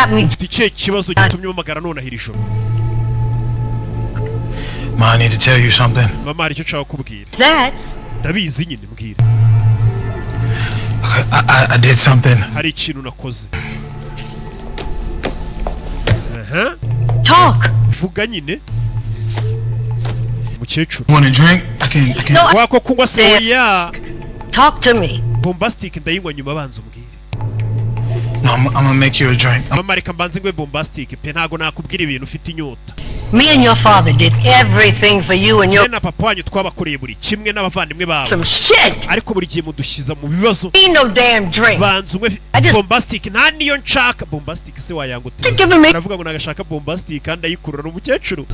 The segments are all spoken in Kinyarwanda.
Got me. Ufite ikihe kibazo gitumye umpamagara nonaha iri joro? Ma, I need to tell you something. Mama, hari icyo nshaka kukubwira. That Ndabizi nyine, mbwira. I did something. Hari ikintu nakoze. Aha. Talk. Vuga nyine, mukecuru. Want a drink? I can. No, Wako kunywa se? Oya. Talk to me. Bombastic ndayinywa nyuma, banza umbwire. No, I'm gonna make you a drink. Mama, reka mbanze ngwe bombastic pe, ntago nakubwira ibintu ufite inyota. Me and your father did everything for you and Njye your na papa wanyu twabakoreye buri kimwe n'abavandimwe bawe. some shit. Ariko buri gihe mudushyiza mu bibazo. Ain't no damn drink. Banza unywe I just- bombastic. Nta niyo nshaka bombastic se wayanga ute? Give me- Aravuga ngo nagashaka bombastic kandi ayikurura ni umukecuru.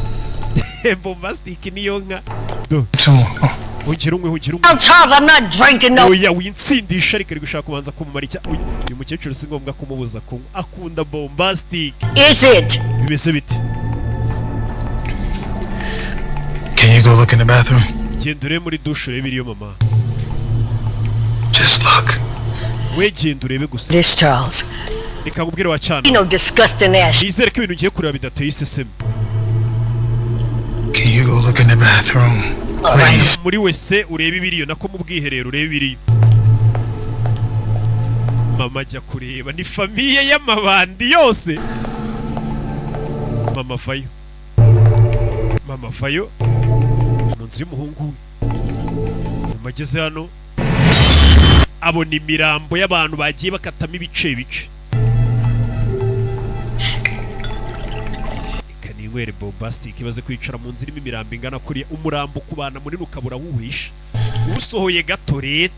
Bombastic niyo nka Do. Two more. Oh. Ongera unywe, ongera unywe. Now, Charles, I'm not drinking no. Oya, winsindisha. Ariko ari gushaka kubanza kumumara icya. Uyu mukecuru si ngombwa kumubuza kunywa, akunda bombastic. Is it? Bimeze bite? Can you go look in the bathroom? Genda urebe muri dushe, urebe iriyo, mama. Just look. We genda urebe gusa. This, Charles. Reka nkubwire wa cyana. You know, disgusting ass. Nizere ko ibintu ugiye kureba bidateye iseseme. Can you go look in the bathroom? Please. Muri wese urebe ibiriyo, nako mu bwiherero urebe ibiriyo. Mama ajya kureba, ni famille y'amabandi yose. Mama vayo, mama vayo mu nzu y'umuhungu we. Mama ageze hano abona imirambo y'abantu bagiye bakatamo ibice bice. Reka ninywere bombastic. Ibaze kwicara mu nzu irimo imirambo ingana kuriya, umurambo ukubana munini ukabura wuhisha usohoye gato leta.